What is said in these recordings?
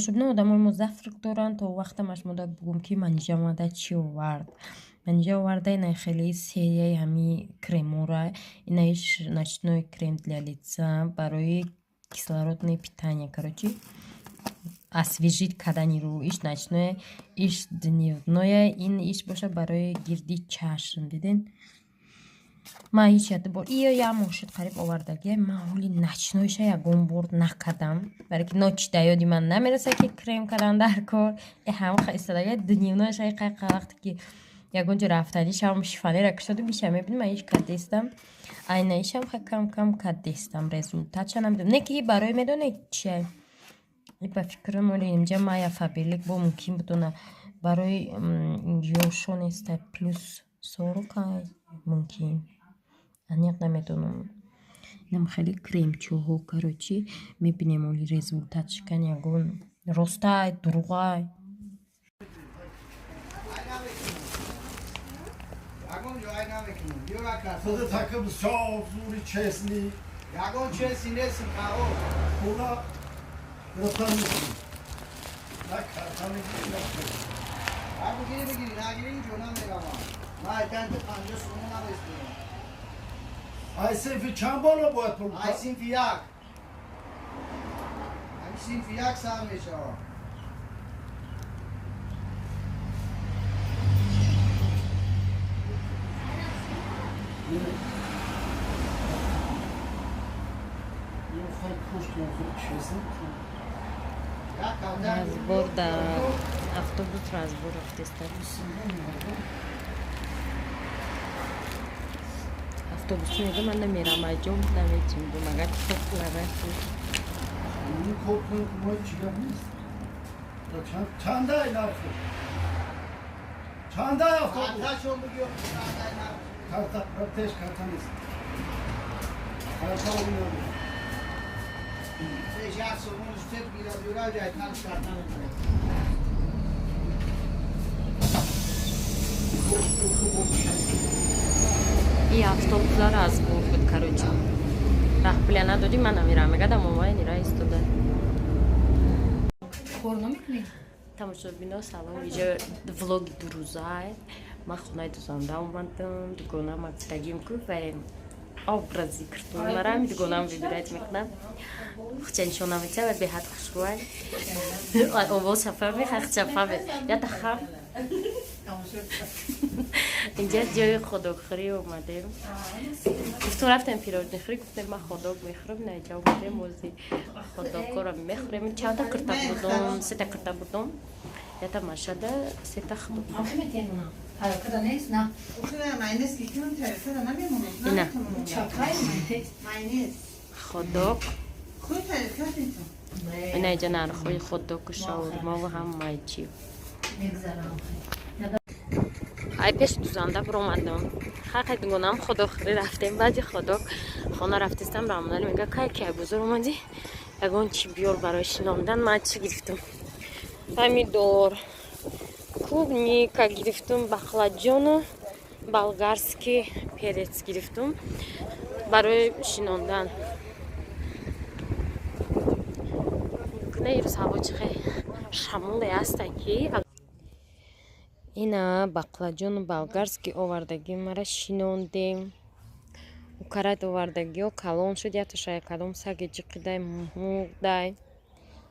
Тамошобино, одамои мо завтрак доранд, то вақтам ашмода бугум, ки Манижа омада чӣ овард. Манижа оварда ина хеле серияи ҳами кремора. Инаиш ночной крем для лица барои кислородное питание, короче, освежить кардани рӯ. Иш ночное, иш дневное, ин иш боша барои гирди чашм. Диден, ман ҳеҷ як бор иё як моҳ шуд қариб овардагия, ман ҳоли ночной ша ягон бор накардам, барои ки ночь да ёди ман намерасад, ки крем кардан дар кор. Ҳамаха истодагия, дневной ша қайқа вақте ки ягон ҷо рафтанӣ шавам, шифонера кушоду биша мебинам, ман иш кардестам. Айнаишам ха кам кам кардестам, результат ша намедонам. Не ки барои медонед чия, ба фикрам, оли инҷа Майя Фаберлик бо мумкин будона барои ёшо неста, плюс 40 мумкин, аниқ намедонам. Инам хеле кремчоҳо, короче, мебинем оли результат шикан ягон ростай, дуруғай. Ягон честный нестм, хао. Пула гирифтан мекунӣ, на карта мегирӣ, на Ҳар бигирӣ, бигирӣ, нагирӣ, инҷо намеравам. Ман айтанти 50 сомон наместонам. Ай синфи чанд боло бояд пул? Ай синфи як. Ами синфи як сар мешавад. Разбор да автобус, разбор рафтеста. Автобус мега, ман намерам, айҷом намечимдум, агар кор нарафтем. Чандай нарху? Чандай автобус? Карта протеж, карта нест, карта надорам. Як сомон штеп гирад, юра ҷайтан карта мекунад. И автобуса разбор буд, короче, раҳпуля надодӣ, ман намерам, мегадам, омай нира истода. Кор намекунӣ? Тамошобино, салом! Иҷо влоги дурӯза. Ман хонаи дузанда омадам, дугонама гуфтагим ку ва образи киртонмара ами дугонам выбирать мекунам. Хуча нишона метия ва беҳад хушрӯай. Овоз шафаме, хачафаме ята хам. Инҷа ҷои хот-дог хӯрӣ омадем. Гуфтум, рафтем пирожный хӯрӣ, гуфтем, ман хот-дог мехӯрам. На, инҷа омадем, ози хот-дог ҳоро мехӯрем. Чанда кирта бурдум? Сета кирта бурдум, ята машада, сета худок. На. Ина хот-дог, ина иҷа нархҳои хот-дог у шаурмову ҳамаи чи. Ай пеш дузанда биромадам, хақи дугонам хот-дог хӯрӣ рафтем. Баъди хот-дог хона рафтестам. Рамонали мега, кай ки ай бозор омадӣ, ягон чи биёр барои шинондан. Ман чӣ гирифтам? Помидор, клубника гирифтум, баклажану болгарский перец гирифтум барои шинондан. Куна ирӯз ҳаво чӣ хел шамоле ҳаста, ки ина баклажану болгарский овардагӣ мара шинондем. Укарат овардагиҳо калон шуд, ятошая кадом саги ҷиқидай, мурдай.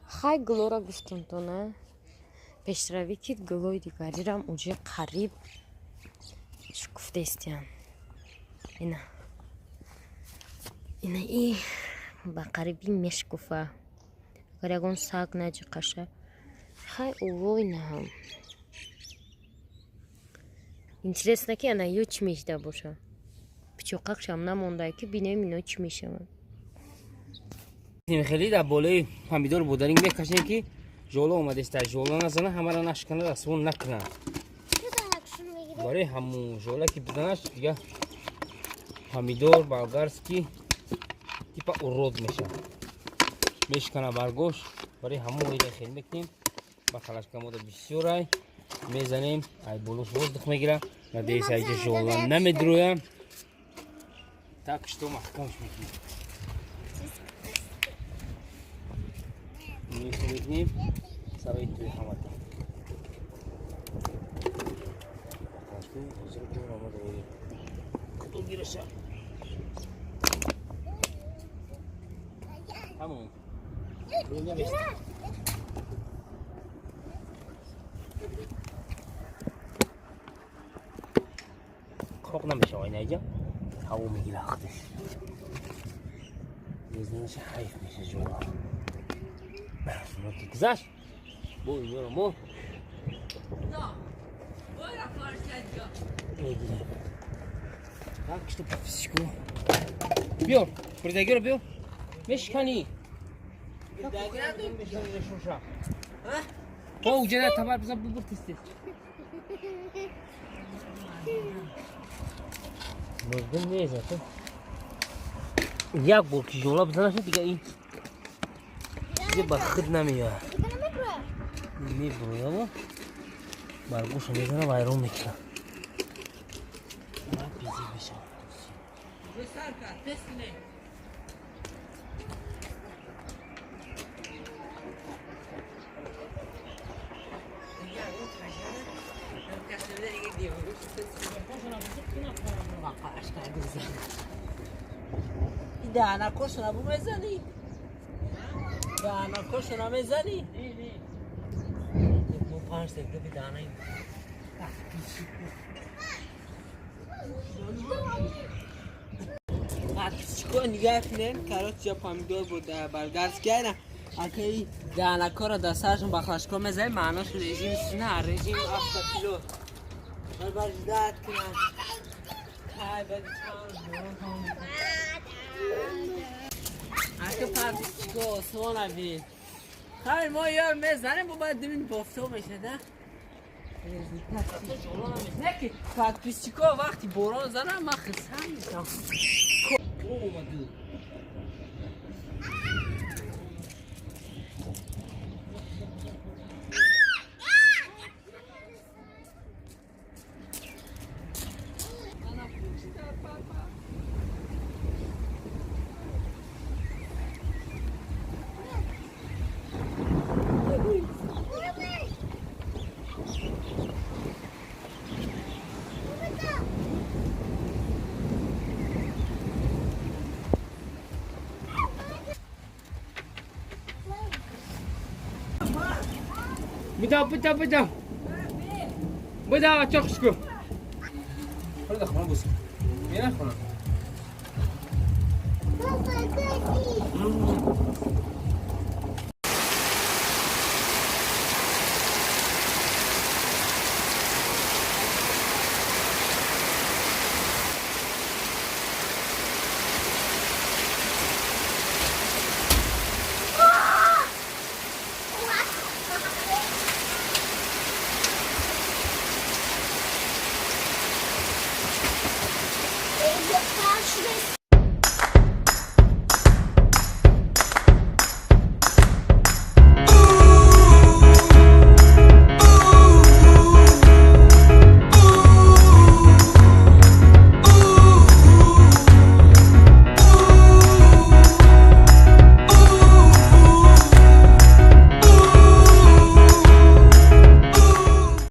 Хай, гулора гуфтумтона, пешравӣ ки гулои дигарирам уже қариб шукуфтаистиян. Ина, ина и ба қарибӣ мешкуфа, агар ягон саг наҷиқаша. Хай, увой наҳам. Интересно, ки ана ё чӣ мешида боша. Пичоқакшам намондае, ки бинем ино чӣ мешаванд. Хеле дар болои помидор бударинг мекашем, ки жола омадеста, жола назана, ҳамара нашкана, расвон накунад. Барои ҳамун жола ки бизанаш, дига помидор болгарский типа урод мешавад, мешкана баргош. Барои ҳамун ира хел мекунем. Ба халашка мода бисёрай мезанем, ай болош воздух мегира. Надеюсь, айҷа жола намедроя. Так что маҳкамш мекунем, мекунем. Сарои туи ҳамата. Ҳозир ҷон омада. Кудо гираша? Тамом. Қоқ намешава инаҷа. Ҳаво мегира худаш. Мезанаша ҳайф меша ҷола. Ки гузашт. Бо инёро мо мегирем. Так что психу. Биёр, бурдагиро биёр. Мешиканӣ. То уҷада табар бизан бубур тез-тез. Мурдум мезад. Як бор ки жола бизанаша дига ин дига ба худ намеояд. Мебурояд баргӯша мезана вайрон мекунад. Бизӣ мешавад. دهنکاشو نبو میزنی؟ دهنکاشو نمیزنی؟ مو 5 دقیقه به دهنه چیکار نگاه کنین کارات جا پامیدور بود برگرد کردن اگه دهنکا را در سرشون بخلشکا میزنی معناش رژیم نه رژیم 7 کیلو برش درد کنن های بعد چند اگه پرپیچکو آسمان بین خیلی ما یار میزنیم با باید دمین بافتا میشه ده نه که پرپیچکو وقتی بوران زنم من خسم میشم. Буда, буда, буда. Буда, чоқшку. Хона хона бус. Мена хона.